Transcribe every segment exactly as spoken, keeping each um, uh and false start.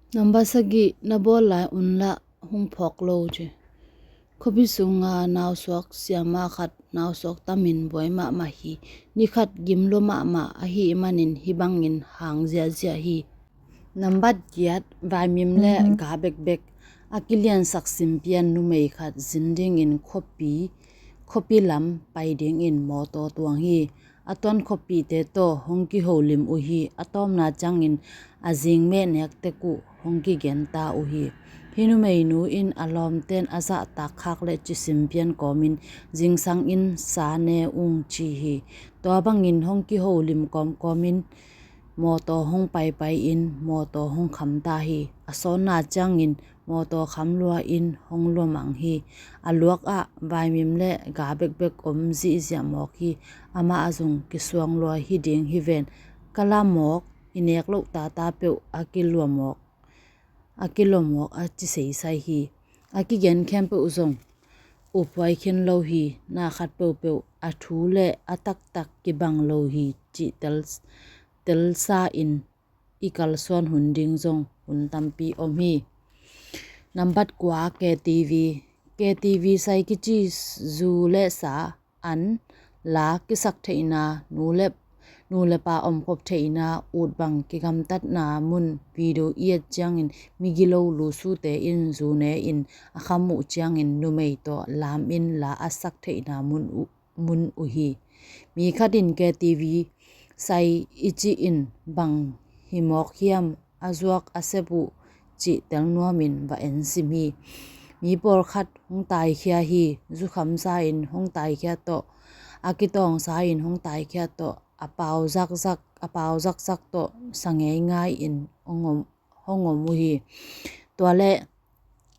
Nambat sagih, na bawl lai un lah hong phawk lo ci. Khuapi sunga nausuak siama khat nausuak tamin buai mahmah hi. Ni khat gim lua mahmah ahih manin hih bangin hang ziahziah hi. Nambat giat, vaimim le ga bekbek a kiliansak simpian numei khat zin dingin khuapi, khuapi lam pai dingin mawtaw tuang hi. A tuan khuapite tawh hong kiholim uh hi. A tawpna ciangin a zing meh nek tek uh hong kigenta uh hi. Hih numeinu in a lawmten a zahtak khak le cisim pian kawmin zingsangin sa ne ung ci hi. Tua bangin hong kiholim kawmkawmin mawtaw hong paipai in mawtaw hong khamta hi. A sawnna ciangin mawtaw kham lua in hong luamang hi. A luak ah vaimim le ga bekbek om zihziah mawk hi. Amah a zung kisuang lua hi ding hi ven. Ka la mawk, i nek loh tata peuh a kilua mawk, a kilua mawk a ci seisai hi. A kigen khempeuh zong uphuai khin lo hi. Na khat peuhpeuh a thu le a taktak kibang lo hi cih tel, telsa in i kalsuan hun ding zong hun tampi om hi. Nambat kua, K T V. K T V sai kici zu le sa an la kisak theihna, nu le, nu le pa omkhop theihna, ut bang kigamtatna mun video i et ciangin migilo lusute in zu ne in a kham uh ciangin numei tawh lam in la a sak theihna mun uh, mun uh hi. Mi khat in K T V sai i cih in bang hi mawk hiam, a zuak a sep uh cih tel nuamin va en sim hi. Mi pawlkhat hong taikhia hi. Zukhamsa in hong taikhia tawh, a kitawngsa in hong taikhia tawh, a pau zakzak, a pau zakzak tawh sa ngeingai in hong om, hong om uh hi. Tua le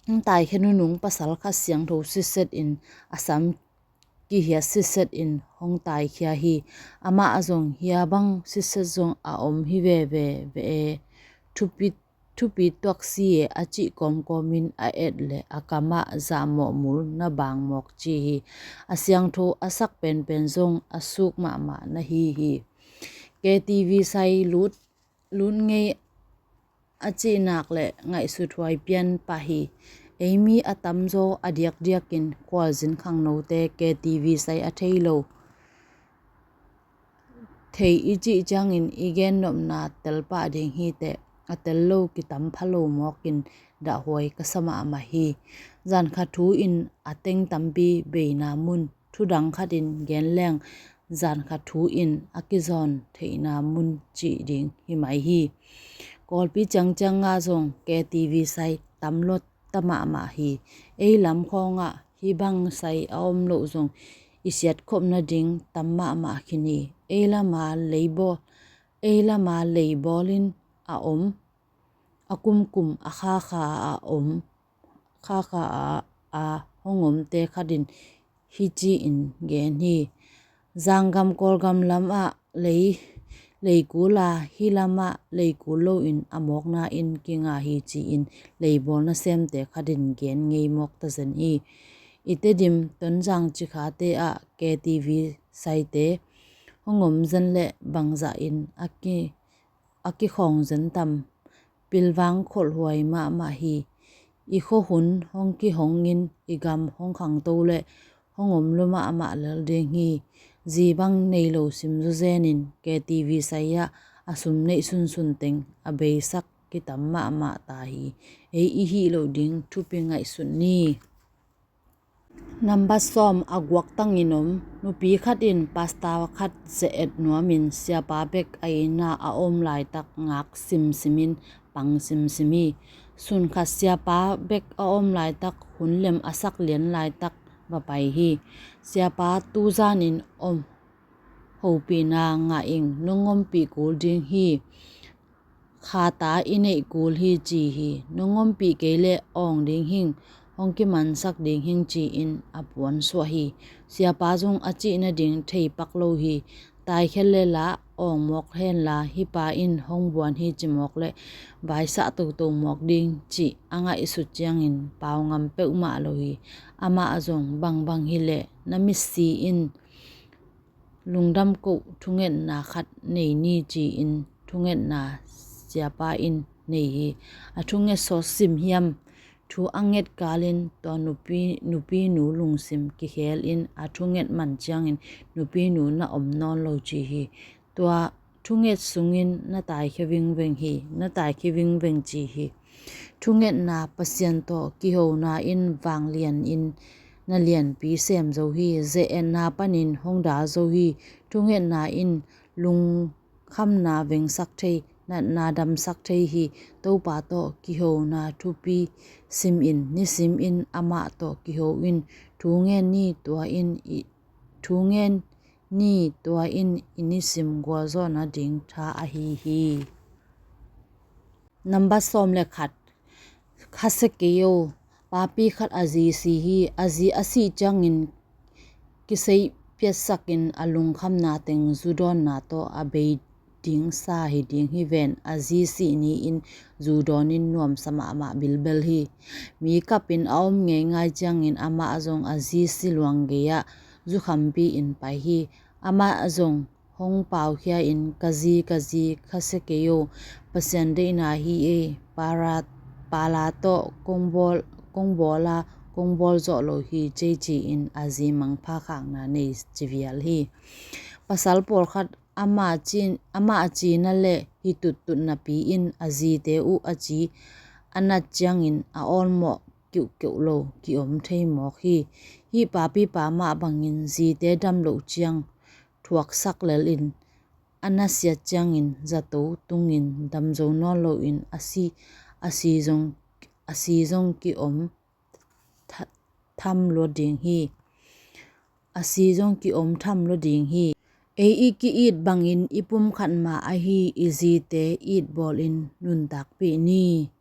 hong taikhia nunung pasal khat siangtho sitset in a sam kihiat sitset in hong taikhia hi. Amah a zong hia bang sitset zong a om hi veve ve e. Thupi, thupi tuak si e a cih kawmkawmin a et le a kamah zahmawh mul na bang mawk ci hi. A siangtho a sak penpen zong a suk mahmah na hi hi. K T V sai lut, lut ngei a cihnak le ngaihsut huai pian pah hi. Eimi a tamzaw a diakdiakin khualzin khangnote K T V sai a thei lo, thei i cih ciangin i gennopna tel pah ding hi teh. A tel lo kitam pha lo mawkin dahhuai ka sa mahmah hi. Zankhat thu in a teng tampi beina mun, thudang khatin gen leng zankhat thu in a kizawn theihna mun cih ding hi mai hi. Kawlpi ciangciang ah zong K T V sai tam lua ta mahmah hi. Ei lam khawngah hih bang sai a om loh zong i siatkhop nading tam mahmah khin hi. Ei lama leibawl, ei lama leibawl in a om, a kumkum a khakha a om, khakha a, a hong omte khatin hi ci-in gen hi. Zanggam Kawlgam lamah lei, leikul a, hih lamah leikul loin a mawkna in kinga hi ci-in leibawl nasemte khatin gen ngei mawk ta zen hi. I Tedim, Tonzang cikhate ah K T V saite hong om zen le bangzah in a ki, a kikhawng zen tam, pilvang kholhhuai mahmah hi. I khuahun hong kihongin i gam hong khangto le hong om lua mahmah lel ding hi. Zi bang nei lo sim zawzenin K T V sai-ah a sum neih sunsun teng a beisak kitam mahmah ta hi. Ei i hih loh ding thupi ngaihsun ni. Nambat sawm, a guaktangin om. Nupi khat in pasta khat ze-et nuamin siapa bek a inn ah a om laitak ngak simsimin pang simsim hi. Sun khat siapa bek a om laitak hun lem a sak lian laitak va pai hi. Siapa, tuzanin om hopihna ngah ing, nong ompih kul ding hi. Khata i neih kul hi ci hi. Nong ompih kei leh awng ding hing, hong kimansak ding hing ci-in a puansuah hi. Siapa zong a cih nading thei pak lo hi. Taikhia le la awng mawk henla hih pa in hong buan hi ci mawk leh vaisah toto mawk ding cih a ngaihsut ciangin pau ngam peuhmah lo hi. Amah zong bangbang hileh na mitsi in lungdam koh thungetna khat nei ni ci-in thungetna siapa in nei hi. A thunget sawt sim hiam? Thu a nget kalin tua nupi, nupinu lungsim kikhelin a thunget man ciangin nupinu na om nawn lo ci hi. Tua thunget sungin na taikhia vingveng hi, na taikhia vingveng ci hi. Thungetna Pasian tawh kihona in vanglian in na lianpi sem zo hi. Ze-etna panin hong dal zo hi. Thungetna in lungkhamna vengsak thei, natna damsak thei hi. Topa tawh kihona thupi simin, nisimin amah tawh kiho in. Thu ngen ni, tua in i, thu ngen ni, tua in i nisim gualzawhna ding tha ahi hi. Nambat sawm le khat. Khasia kei o, papi khat a zi si hi. A zi a sih ciangin kisei piatsakin a lungkhamna teng zudawnna tawh a bei ding sa hi ding hi ven. A zi sih ni-in zudawnin nuamsa mahmah bilbel hi. Mi kapin a om ngeingai ciangin amah zong a zi si luang gei-ah zukhampi in pai hi. Amah zong hong paukhia in, ka zi, ka zi, khasia kei o, Pasian deihna hi ei, para, pala tawh kong bawl, kong bawl a, kong bawl zawh lo hi cei ci-in a zi mangpha khakna nei civial hi. Pasal pawlkhat ama cin, ama a cina le hi tuttut napi in a zite uh a ci a nat ciangin a awlmawh kiuhkeuh lo kiom thei mawk hi. Hih papipa mah bangin zite dam loh ciang thuaksak lel in a nasiat ciangin zato tungin damzo nawn loin a si, a si zong, a si zong kiom tha-, tham lua ding hi. A si zong kiom tham lua ding hi. Ei i ki-it bangin i pumkhat mah ahi i zite it bawlin nuntakpih ni.